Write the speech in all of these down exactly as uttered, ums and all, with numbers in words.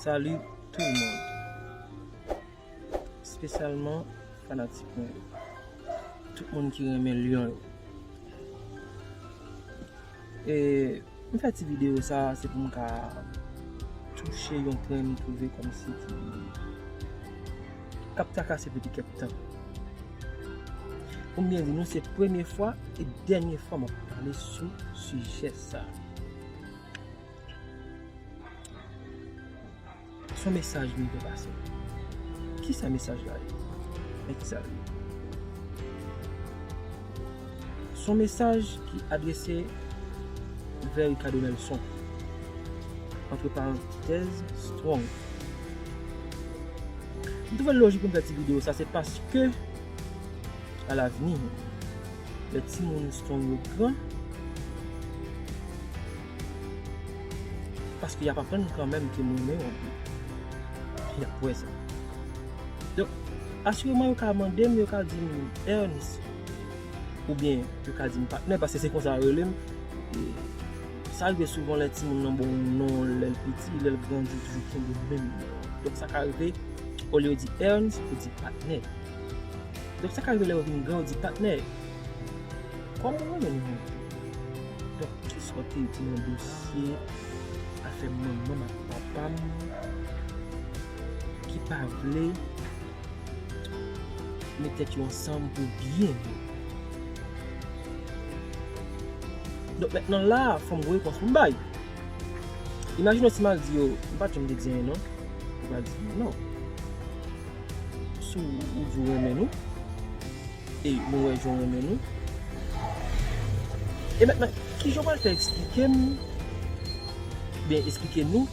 Salut tout le monde. Espesyalman fanatik mwen yo. Tout moun ki renmen Lyon yo. E m fè ti videyo sa, se pou m ka touche yon pwen m twouve kòmsi ki k ap trakase pou ti kèk tan. Pou m byen di nou, se premye fwa e dènye fwa m ap pale sou sijè sa. Se yon mesaj m vle pase. Kisa mesaj la ye? Men kisa l ye? Se yon mesaj ki adrese vè Ricardo Nelson. Antre parantèz, Strong. M twouve l lojik pou m fè ti videyo sa, se paske alavni, lè timoun Strong yo gran, paske y ap aprann kanmenm ke m renmen yo anpil. Y ap wè sa. Donk, asireman, yo ka mande m, yo ka di m, Ernst, oubyen yo ka di m patnè, paske se konsa yo rele m. E sa rive souvan lè timoun nan ba w non, lè l piti, lè l grandi, toujou kenbe menm non. Donk, sa ka rive, olye yo di Ernst, yo di patnè. Donk, sa ka rive lè yo vin gran, yo di patnè. Kòman w renmen nou monte? Donk, kisa w te di nan dosye afè manman m ak papa m ki pa vle met tèt yo ansanm pou byen yo? Donk, mentnan la, fò m gen repons pou m bay. Imajine w si m al di yo, m pa t janm te di anyen non. Yo pral di m non. Si w, ou di w renmen nou, e nou wè jan w renmen nou. E mentnan, kijan w pral fè eksplike m, byen eksplike nou,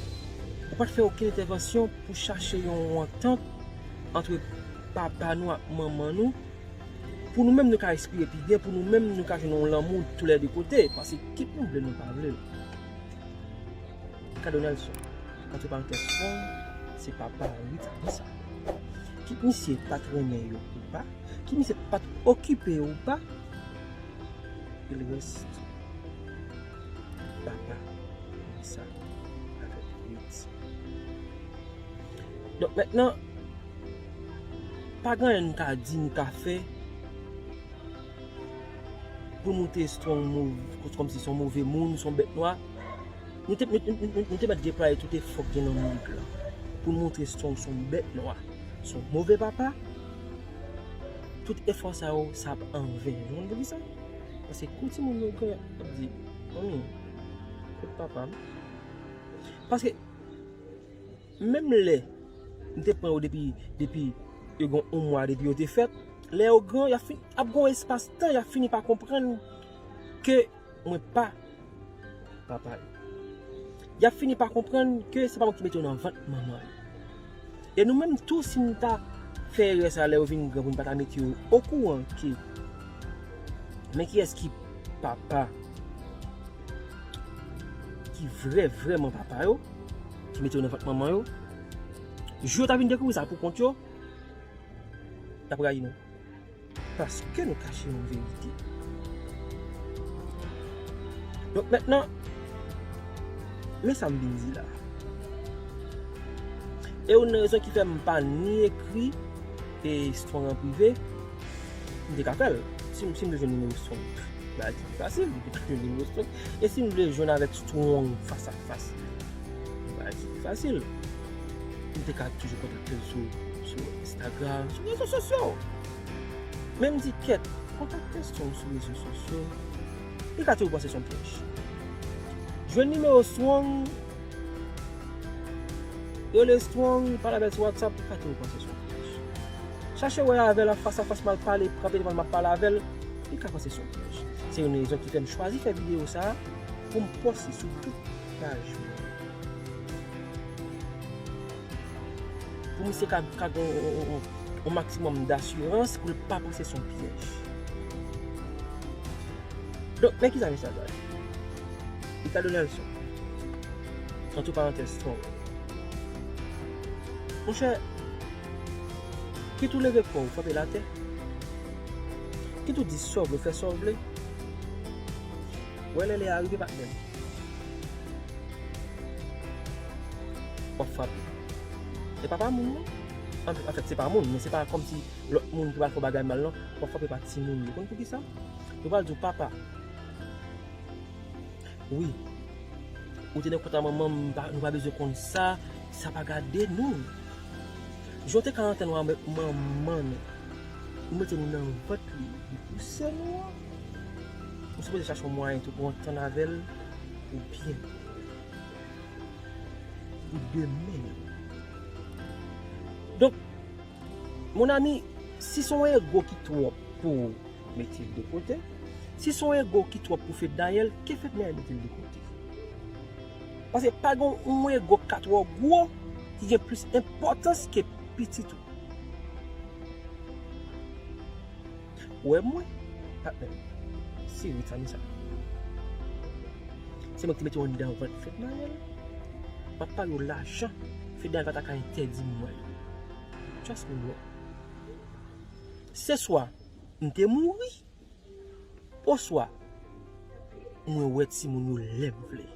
ou pa t fè okenn entèvansyon pou chache yon antant antre papa nou ak manman nou, pou nou menm nou ka respire pi byen, pou nou menm nou ka jwenn yon lanmou toulède kote, paske kit nou vle nou pa vle l. Ricardo Nelson, antre parantèz, Strong, se papa a Rita, di sa. Kit misye pa t renmen yo ou pa, kit misye pa t okipe yo ou pa, il reste papa Rita avèk Rita. Donk, mentnan, pa gen anyen n ka di, n ka fè, pou nou te Strong mov-, kòmsi se yon move moun, se yon bèt nwa. Nou te, nou, nou, nou, nou te mèt deplwaye tout efò k gen nan mond lan pou n montre Strong se yon bèt nwa, se yon move papa. Tout efò sa yo, sa ap anven. Ou konn poukisa? Paske kou timoun yo gran, y ap di, "Manmi, kot papa m?" Paske menm lè m te pran yo depi, depi yo gen yon mwa depi yo te fèt, lè yo gran, y ap fin, ap gen yon espas tan, y ap fini pa konprann ke mwen pa papa yo. Y ap fini pa konprann ke se pa mwen ki mete yo nan vant manman yo. E nou menm tou, si n ta fè erè sa lè yo vin gran pou n pa ta mete yo okouran ke men kiyès ki papa, ki vrè, vrèman papa yo, ki mete yo nan vant manman yo, jou yo ta vin dekouvri sa pou kont yo, y ap rayi nou. Paske nou kache yon verite. Donk, mentnan, men sa m vin di la. E youn nan rezon ki fè m pa ni ekri e Strong an prive, m te ka fè l. Si m, si m te jwenn nimewo Strong, bagay ki pi fasil, m te ka jwenn nimewo Strong. E si m vle jwenn avèk Strong fas a fas, bagay ki pi fasil, m te ka toujou kontakte l sou, sou Instagram, sou rezo sosyo. Men m di, "Kèt, kontakte Strong sou rezo sosyo, li ka toujou panse se yon pyèj." Jwenn nimewo Strong, rele Strong, pale avè l sou WhatsApp, li ka toujou panse se yon pyèj. Chache wè avè l an fas a fas, m al pale, pran telefòn, m ap pale avè l, li ka panse se yon pyèj. Se youn nan rezon ki fè m chwazi fè videyo sa a, pou m pòste sou tout paj mwen. Pou misye ka, ka gen yon, yon, yon, yon maksimòm dasirans pou l pa panse se yon pyèj. Donk, men kisa mesaj la ye? Ricardo Nelson, antre parantèz, Strong. Monchè, kit ou leve kò w, frape l atè, kit ou di sa w vle, fè sa w vle, wè lè lè a rive, patnè m. W ap frape. E pa pa moun non. An, anfèt, se pa moun, men se pa kòmsi lòt moun ki pral fè w bagay mal non, w ap frape pa timoun yo. Konn poukisa? Yo pral di w, papa, wi, ou te nan kont a manman m, nou pa bezwen konn sa, sa pa gade nou. Jan w te ka antann w avèk manman nou, ou mete nou nan vant li, li pouse nou an, ou sipoze chache yon mwayen tou pou antann avè l pou byen, pou demen. Donk, mon ami, si se yon ego ki twòp pou ou, mete l de kote. Si se yon ego ki twòp pou Fednaelle, ke Fednaelle mete l de kote. Paske pa gen yon ego k ka twò gwo ki gen plis enpòtans ke pitit ou. Ou wè mwen, patnè m, seri sa nou sa. Se mwen ki te mete w anndan vant Fednaelle. M ap pale w lajan, Fednaelle pa ta ka entèdi m wè yo. Trust me, bro. Se swa m te mouri, oswa mwen wè timoun yo lè m vle.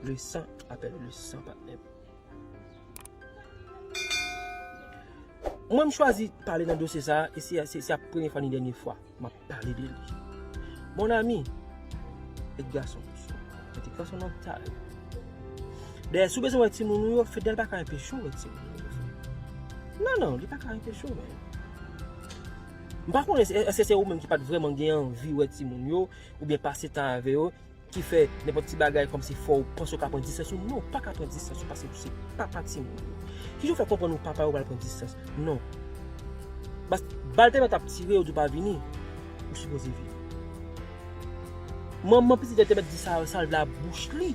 Le sang appelle le sang, patnè m. Mwen, m chwazi pale nan dosye sa a, e se, se, se ap premye fwa ni dènye fwa m ap pale de li. Mon ami, e gason, mete gason nan ta yo. Dayè, si w bezwen wè timoun ou yo, Fednaelle pa ka anpeche w wè timoun ou yo. Non, non, li pa ka anpeche w, men. M pa konnen èske se ou menm ki pa t vrèman gen anvi wè timoun yo, oubyen pase tan avè yo, ki fè nenpòt ti bagay kòmsi fò w panse w ka pran distans ou. Non, ou pa ka pran distans ou paske ou se papa timoun yo. Kijan w fè konprann ou papa yo pral pran distans? Non. Bas, bal te mèt ap tire, yo di w pa vini, ou sipoze vini. Manman pitit te mèt di sa, sa l vle a bouch li.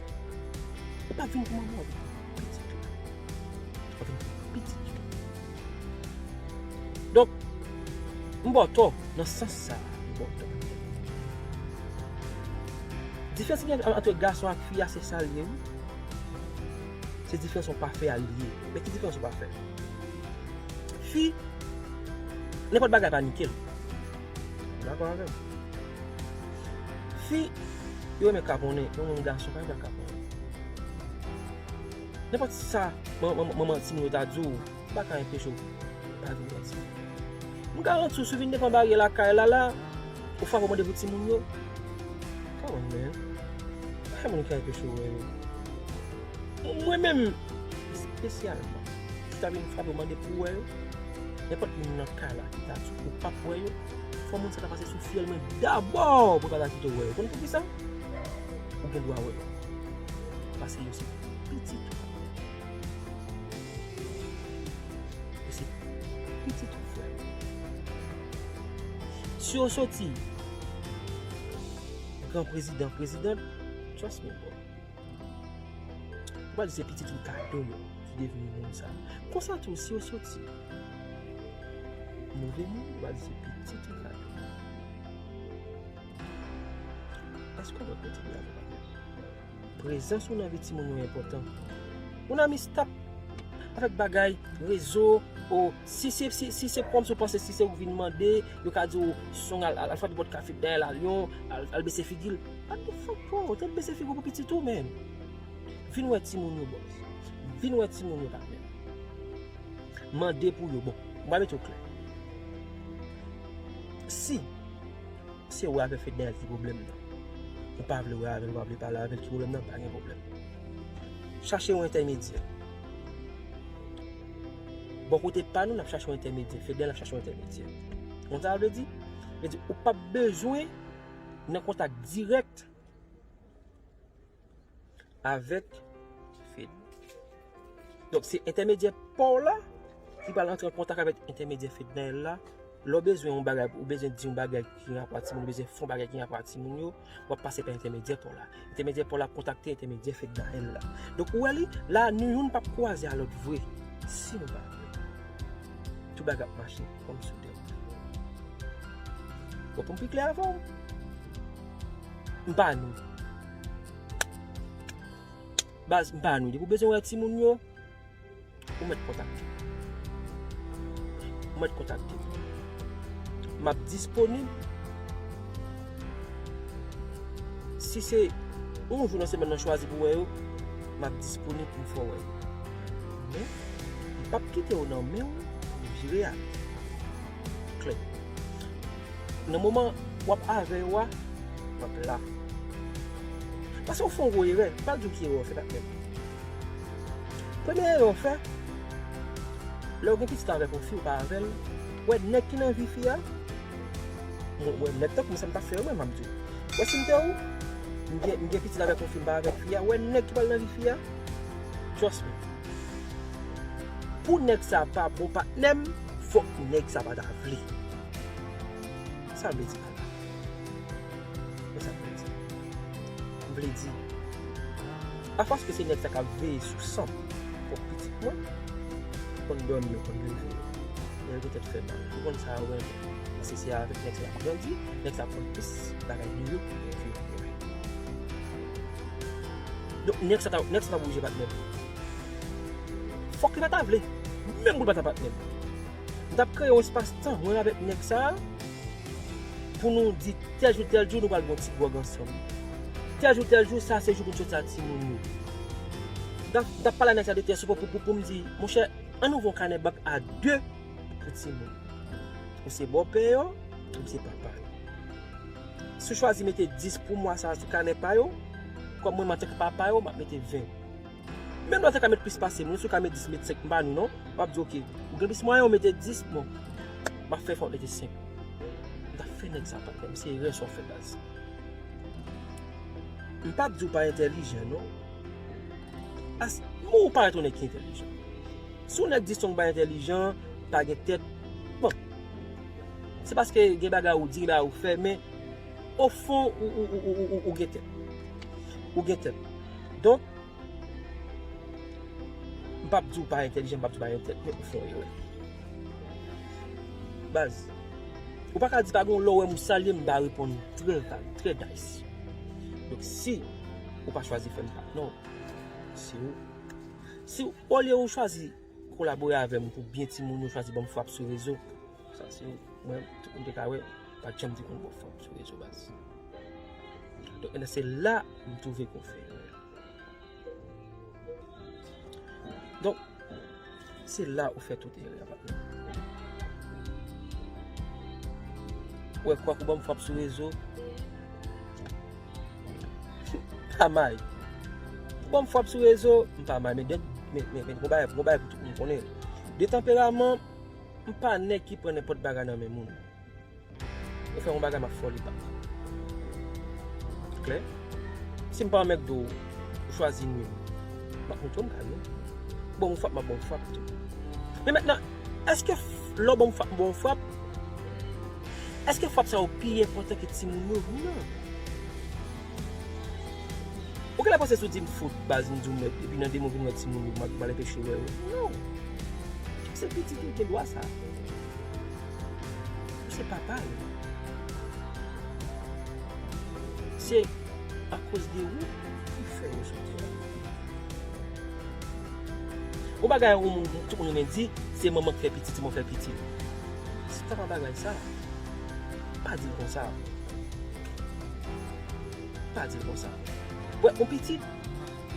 Ou pa vin pou manman w, pitit ou. Ou pa vin pou pitit ou. Donk, m ba w tò nan sans sa a, m ba w tò. Diferans ki gen ant gason ak fi a, se sa l ye, wi. Se diferans yon pafè a l ye. Men ki diferans yon pafè? Fi, nenpòt bagay panike l. Ou dakò avè m? Fi, yo renmen kaponnen, yon moun gason pa renmen kaponnen. Nenpòt sa man- man- manman timoun yo ta di w, pa ka anpeche w pa vin wè timoun. M garanti w, si w vin devan baryè lakay la, la, ou frape w mande pou timoun yo. Come on, man. Pa gen moun ki ka anpeche w wè yo. Mwen menm, espesyalman, si w ta vin frape w mande pou w wè yo, nenpòt moun nan kay la ki ta di w ou p ap wè yo, fò moun sa ta pase sou fyèl mwen dabò pou l pa ta kite w wè yo. Konn poukisa? Ou gen dwa wè yo. Paske yo se pitit ou. Yo se pitit ou, frè. Si yo soti gran prezidan, prezidant, trust me, bro. Ou pa di se pitit ou kado yo ki devni moun sa. Konsa tou, si yo soti move moun, ou pa di se pitit ou kado. Èske w wè kote bagay yo pa byen? Prezans ou nan vi timoun yo enpòtan. Mon ami, stop avèk bagay rezo, o, si se, si, si se kòmsi w panse si se ou vin mande, yo ka di w, song al, al, al frape pòt kafet dèyè la, Lyon, al, al bese figi l. What the fuck, bro? Ou te bese figi w pou pitit ou, man. Vin wè timoun yo, bòs. Vin wè timoun yo, patnè. Mande pou yo. Bon, m va mete w klè. Si se wè avè Fednaelle ki pwoblèm nan, ou pa vle wè avè l, ou pa vle pale avè l, ki pwoblèm nan, pa gen pwoblèm. Chache yon entèmedyè. Bò kote pa nou, n ap chache yon entèmedyè. Fednaelle ap chache yon entèmedyè. Konn sa vle di? Vle di, ou p ap bezwen nan kontak dirèk avèk Fed. Donk, se entèmedyè pa w la ki pral antre an kontak avèk entèmedyè Fednaelle la. Lè w bezwen yon bagay, ou bezwen di yon bagay ki gen rapò a timoun, ou bezwen fè yon bagay ki gen rapò a timoun yo, w ap pase pa entèmedyè pa w la. Entèmedyè pa w la ap kontakte entèmedyè Fednaelle la. Donk, ou wè li, la, nou youn p ap kwaze a lòt vre. Si nou pa vle, tout bagay ap mache kòm sou dèt. Bon, pou m pi klè avè w, m pa nou. Baz, m pa nou. Depi w bezwen wè timoun yo, ou mèt kontakte m. Ou mèt kontakte m. M ap disponib. Si se yon jou nan semèn nan chwazi pou wè yo, m ap disponib pou m fè w wè yo. Men, p ap kite w nan men w, li vire ale. Klè. Nan moman w ap avè yo a, w ap la. Paske w fè yon gwo erè, m pa di w ki erè w fè, patnè m. Premye erè w fè, lè w gen pitit avèk yon fi, ou pa avè l, w wè nèg ki nan vi fi a, mwen, mwen, nèg tankou mwen, sa m t ap fè yo, mwen, m ap di w. Wè, si m te ou, m gen, m gen pitit avèk yon fi, m pa avèk fi a, wè, nèg ki pral nan vi fi a, trust me. Pou nèg sa pa bon patnè m, fòk nèg sa pa ta vle. Sa m vle di pa la. Men sa m vle di. M vle di, afòs ke se nèg sa k ap veye sou san m, pou pitit mwen, konn dòmi yo, konn leve yo, lè yo gen tèt fè mal, ou konn sa yo renmen. Paske se avèk nèg sa y ap grandi, nèg sa ap konn plis bagay nou yo ke yo renmen. Donk, nèg sa ta, nèg sa ta oblije patnè m. Fòk li pa ta vle. Menm pou l pa ta patnè m. M t ap kreye yon espas tan, mwen avèk nèg sa a, pou nou di tèl jou, tèl jou, nou pral gen yon ti gwòg ansanm. Tèl jou, tèl jou, sa se jou pou n soti ak timoun yo. M t ap, m t ap pale a nèg sa de tèl sou pou, pou, pou, pou m di, monchè, ann ouvri yon kanè bank a de pou timoun. Ou se bòpè yo, ou se papa yo. Si w chwazi mete dis pou mwa sa a sou kanè pa yo, kòm mwen, m antanke papa yo, m ap mete ven. Menm lè w te ka met plis pase m, wi, si w ka met dis, met senk, m pa nou non. M ap di, oke, ou gen plis mwayen, ou mete dis, bon, m ap fè efò mete senk. M t ap fè nèg sa, patnè m, se erè sa w fè, baz. M p ap di w pa entèlijan, non. As, men ou parèt yon nèg ki entèlijan. Si yon nèg di son bagay entèlijan, pa gen tèt, bon, se paske gen bagay ou di, gen bagay ou fè, men ofon, ou, ou, ou, ou, ou, ou gen tèt. Ou gen tèt. Donk, m p ap di w pa entèlijan, m p ap di w pa gen tèt, men ou fè yon erè. Baz, ou pa ka di pa gen yon lè w wè m ou salye m, m pa reponn trè vag, trè nice. Donk, si ou pa chwazi fè m pa, non, se ou. Si olye ou chwazi kolabore avè m pou byen timoun yo, chwazi ban m frap sou rezo, sa se ou. Mwen, tout moun te ka wè, pa t janm te konn ban m frap sou rezo, baz. Donk, nan se la m twouve ke w fè erè. Donk, se la ou fè tout erè a, patnè. Ou wè, kwak ou ban m frap sou rezo, pa may. Ou ban m frap sou rezo, m pa may. Men, men, men, men, gon bagay, gon bagay pou tout moun konnen. De tanperaman, m pa nèg ki pran nenpòt bagay nan men moun. Ou fè yon bagay, m ap fè w li bak. Klè? Si m pa nan McDo, ou chwazi nwi m, m ap montre w m ka nwi w. Bon, m frap, m ap bon frap tou. Men mentnan, èske f-, lè w bon frap, m bon frap, èske frap sa yo pi enpòtan ke timoun yo? Non. Ou genlè panse si w di m fout, baz, m di w mèt, epi nan de mwa w vin wè timoun yo, m al, m al anpeche w wè yo. Non. Se pitit ou gen dwa sa. Ou se papa yo. Se akoz de ou ki fè yo soti la. Yon bagay yon moun, tout moun renmen di, se manman k fè pitit, se manman k fè pitit. Se pa bagay sa. Pa di l konsa. Pa di l konsa. Wè, yon pitit,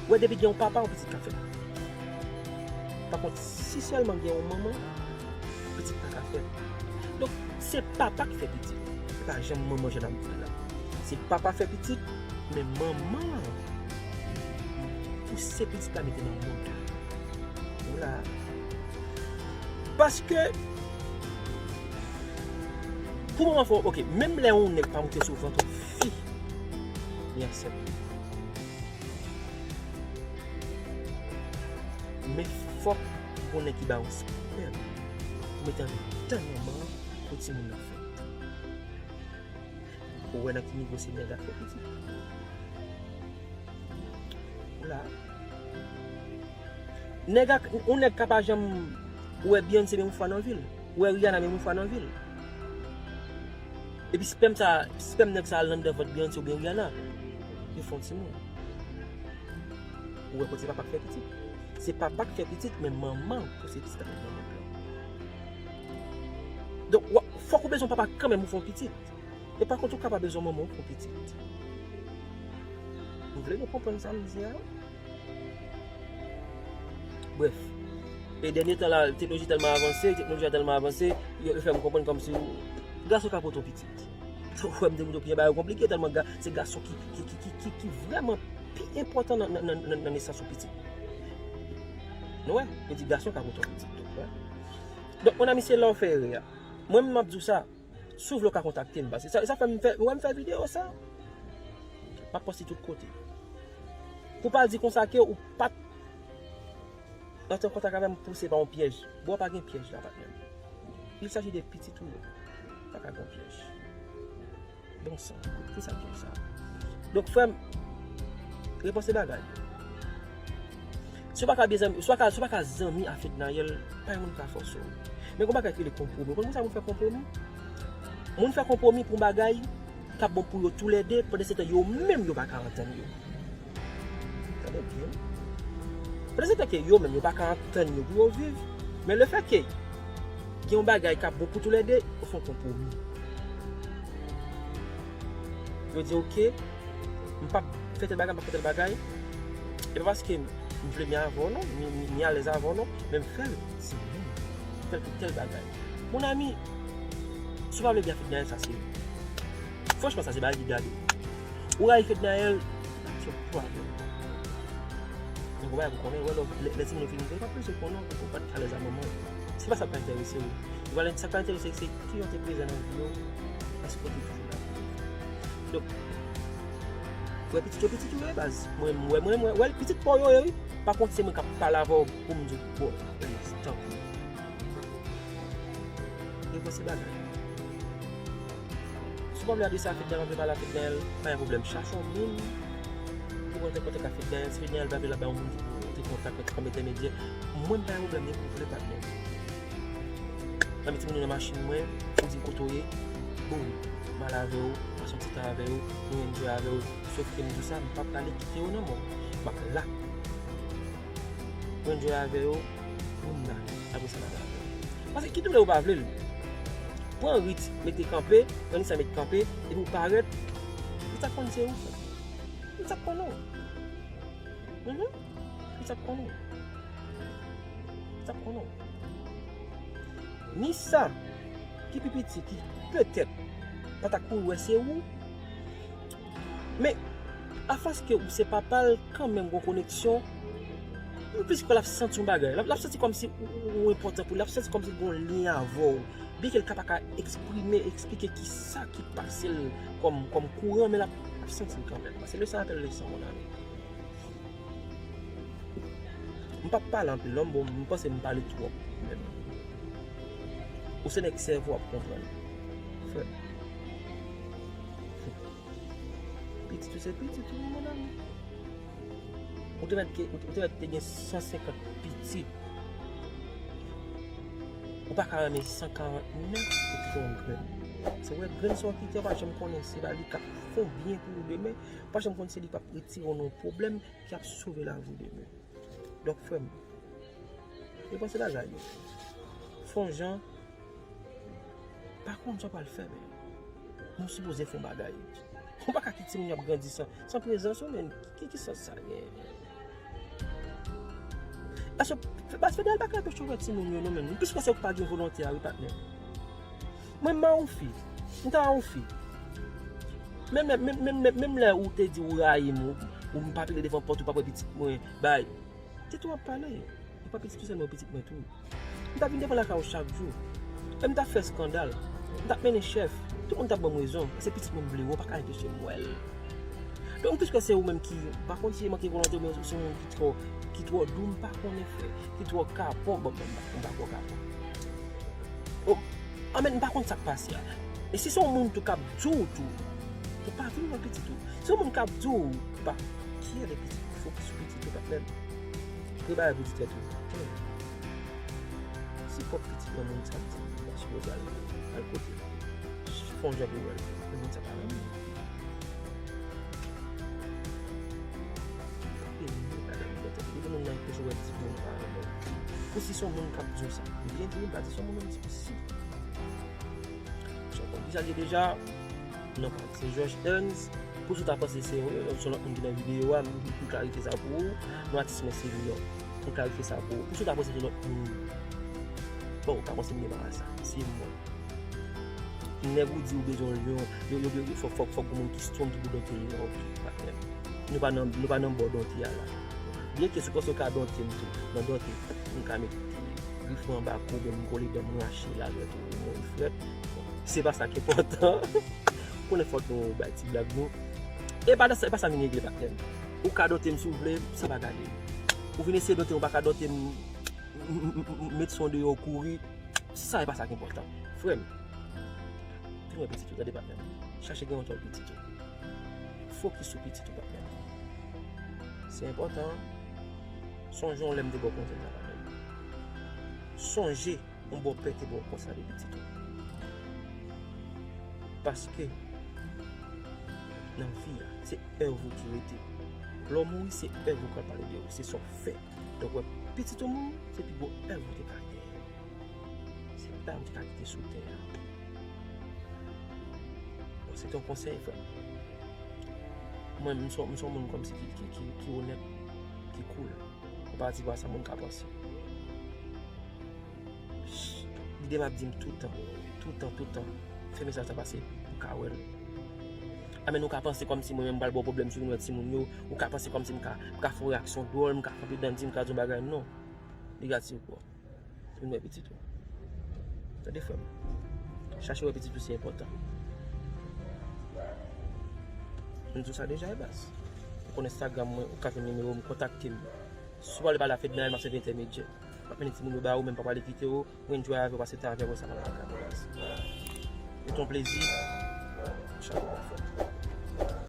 wè, depi gen yon papa, yon pitit ka fèt. Pa kont, si sèlman gen yon manman, pitit pa ka fèt. Donk, se papa k fè pitit. Se pa janm manman jan n ap di la. Se papa fè pitit, men manman an pouse pitit la mete nan mond. Ou la. Paske, pou manman fè, oke, menm lè yon nèg pa moute sou vant yon fi, li ansent. Men fòk gon nèg ki ba yon spèm pou mete anndan manman an pou timoun nan fèt. Ou wè nan ki nivo se nèg ak fè pitit. Ou la. Nèg ak, yon nèg ka pa janm wè Beyoncé menm fwa nan vi l. Ou wè Rihanna menm fwa nan vi l. Epi spèm sa, spèm nèg sa al anndan vant Beyoncé oubyen Rihanna. Yo fè yon timoun. Ou wè kote papa k fè pitit. Se papa k fè pitit, men manman pouse pitit la nan mond lan. Donk, w ap, fòk ou bezwen papa kanmenm pou fè yon pitit. E pa kont, ou ka pa bezwen manman pou fè yon pitit. M vle nou konprann sa m di a. Brèf, E dènye tan la, teknoloji tèlman avanse, teknoloji a tèlman avanse, yo, yo fè m konprann kòmsi gason ka pote yon pitit. Ou wè m te montre w kijan bagay yo konplike, tèlman ga, se gason ki, ki, ki, ki, ki, ki vrèman pi enpòtan nan, nan, nan, nan, nan nesans yon pitit. Nou wè, yo di gason ka pote yon pitit. Donk, wè. Donk, mon ami, se la w fè erè a. Mwen menm, m ap di w sa, si w vle, w ka kontakte m, paske sa, sa fè m fè, wè m fè videyo sa. M ap poste tout kote. Pou pa di konsa ke ou pa t rantre an kontak avè m pou se pa yon pyèj. Bro, pa gen pyèj la, patnè. Il s'agit de pitit ou yo. Pa ka gen pyèj. Bon sang, kisa ki sa? Donk, frè m, repanse bagay yo. Si w pa ka byen zanmi, si w pa ka, si w pa ka zanmi a Fednaelle, pa gen moun ki ka fòse w. Men gen yon bagay ki rele konpwomi. Ou konn konsa moun fè konpwomi? Moun fè konpwomi pou yon bagay k ap bon pou yo toulède, pandan se tan yo menm yo pa ka antann yo. Tande byen. Pandan se tan ke yo menm yo pa ka antann yo pou yo viv, men lefètke gen yon bagay k ap bon pou toulède, yo fè yon konpwomi. Yo di, oke, m p ap fè tèl bagay, m p ap fè tèl bagay. E pa paske m vle byen avè w non, m, m, m alèz avè w non, men m fè l, se mwen. M fè l pou tèl bagay. Mon ami, si w pa vle byen a Fednaelle, sa se ou. Franchman, sa se bagay ki gade. Ou rayi Fednaelle, se yon pwoblèm. Men konprann, ou konnen, wè, lè, lè timoun yo fin, yo pa bezwen konnen w, ou pa t alèz a manman w. Se pa sa k pa enterese w. Ou pale, sa k pa enterese w, se ki jan w te prezan nan vi w, èske w te toujou la pou yo. Donk, wè pitit yo, pitit ou yo ye, baz. Mwen, mwen, mwen, mwen, wè, pitit pa w yo ye, wi. Pa kont se mwen k ap pale avè w pou m di w, bon, tanpri. Repanse bagay. Si w pa vle adrese a Fednaelle, w pa vle pale a Fednaelle, pa gen pwoblèm. Chache yon moun ki konn te kontak a Fednaelle. Si Fednaelle pa vle l ap bay yon moun ki te kontak kòm entèmedyè, mwen m pa gen pwoblèm, depi w vle patnè. Ann met timoun yo nan machin mwen, ou di m kote w ye, boum, m al avè w, pase yon ti tan avè w, nou enjoy avè w. Sof ke m di w sa, m p ap prale kite w nan men w. M ap la. Mwen enjoy avè yo, moun la, apre sa n ap avè yo. Paske kit ou vle ou pa vle l, pran rit, mete kanpe, pran Nisa mete kanpe, epi ou parèt, ou t ap konn se ou. Ou t ap konnen w. Mhm. Ou t ap konnen w. Ou t ap konnen w. Nisa, ki pi piti, ki petèt pa ta kouri wè se ou, men, afòs ke ou se papa l, kanmenm gon koneksyon, m plis kwè l ap santi yon bagay. L ap, l ap santi kòmsi ou, ou, ou enpòtan pou li, l ap santi kòmsi l gon lyen avè w. Byenke l ka pa ka eksprime, eksplike kisa ki pase l kòm, kòm kouran, men l ap, l ap santi l kanmenm. Paske le sang appelle le sang, mon ami. M p ap pale anpil non, bon, m panse m pale twòp menm. Ou se nèg sèvo ap konprann. Frè m. Pitit ou se pitit ou, mon ami. Ou te mèt ke, ou te mèt te gen san senkant pitit. Ou pa ka renmen san karant nèf epi se yon grenn. Se wè grenn sa w kite, w pa janm konnen se pa li k ap fè w byen pou ou demen, w pa janm konn se li k ap retire w nan yon pwoblèm ki ap sove lavi w demen. Donk, frè m, repanse bagay yo. Fè yon jan, pa konn sa w pral fè, men nou sipoze fè yon bagay. Ou pa ka kite timoun yo ap grandi san, san prezans ou, men ki, ki sans sa gen? Èske, paske Fednaelle pa ka anpeche w wè timoun yo, non, men m plis kwè se ou ki pa gen volonte a, wi, patnè. Mwen, m pa yon fi. M ta yon fi. Menm lè, menm, menm, menm, menm lè ou te di ou rayi m, ou, ou m pa pile devan pòt, ou pa wè pitit mwen, bay. Se tou w ap pale. Ou pa pitit ou sèlman, ou pitit mwen tou. M t ap vin devan lakay ou chak jou. E m t ap fè eskandal. M t ap mennen chèf. Tout moun t ap ban m rezon. Se pitit mwen m vle wè, ou pa ka enpeche m wè l. Donk, m plis kwè se ou menm ki, m pa konn si e manke volonte oubyen ou se yon moun ki twò, ki twò dou, m pa konnen frè, ki twò kapon, bon, bon, m pa, m pa twò kapon. Oh, anben, m pa konn sa k pase a. E si se yon moun tou k ap di w tou, ou pa vin wè pitit ou. Si se yon moun k ap di w, pa kyè de pitit ou, fokis sou pitit ou, patnè m. Prepare pou ti tèt ou. Si pwòp pitit nan moun sa di, ou pa sipoze al, al kote. Fè yon jan pou wè l. Men moun sa pa renmen. Depi moun nan toujou wè ti moun pa renmen. Pou si se yon moun k ap di w sa. M byen di, m pa di se yon moun, m di pou si. Jan w konn ki sa l ye deja, non pa m se George Ernst. Pou si w ta panse se yon, se yon lòt moun ki nan videyo a, m, m klarifye sa pou ou. Non, atis mwen se Lion. Mwen klarifye sa pou ou. Ou sou ta panse se lòt moun. Bon, ou ka panse m gen bagay sa. Se mwen. Nèg ou di ou bezwen yon, yo, yo, yo, fòk, fòk, fòk gen moun ki strong ki pou donte li, ok, patnè. Nou pa nan, nou pa nan bò donte a la. Byenke si w panse w ka donte m tou, nan donte, m ka met grif mwen anba kou, oubyen m kole dan m rache la, lè tou mwen frèt. Se pa sa ki enpòtan. Konnen fòk nou bay ti blag nou. E pa sa, e pa sa vin regle, patnè. Ou ka donte m si w vle, sa pa gade. Ou vin eseye donte m, ou pa ka donte m, m, m, m, m met son deyò w kouri. Sa e pa sa ki enpòtan. Frè m, vin wè pitit ou, tande patnè m. Chache gen yon tòl pitit ou. Fokis sou pitit ou, patnè m. Se enpòtan. Sonje yon lè m te ba w konsèy sa, patnè m. Sonje yon bòpè te ba w konsèy de pitit ou. Paske nan vi a, se èv ou ki rete. Lè w mouri, se èv ou k ap pale de ou, se sa w fè. Donk, wè, pitit ou mouri, se pi gwo èv ou te ka genyen. Se pa ou te ka kite sou tè a. Bon, se te yon konsèy, frè m. Mwen, m se, m se yon moun kòmsi ki, ki, ki, ki onèt, ki cool. Konparativman a sa moun ka panse. Lide m ap di m toutan, toutan, toutan. Fè mesaj sa pase, ou ka wè l. A men ou ka panse kòmsi mwen menm m pral ba w pwoblèm si w vin wè timoun yo. Ou ka panse kòmsi m ka, m ka fè yon reyaksyon dwòl, m ka kanpe dan di, m ka di yon bagay, non. Negatif, bro. Vin wè pitit ou. Tande, frè m. Chache wè pitit ou, se enpòtan. M di w sa deja, e baz. Ou konn Instagram mwen, ou ka jwenn nimewo m, kontakte m. Si w pral pale a Fednaelle, m ap sèvi entèmedyè. M ap mennen timoun yo ba ou, men m pa pral kite w. Ou enjoy avè w, pase tan avè w, sa pa pral ka, e baz. Ou te yon plezi. Chapo ba.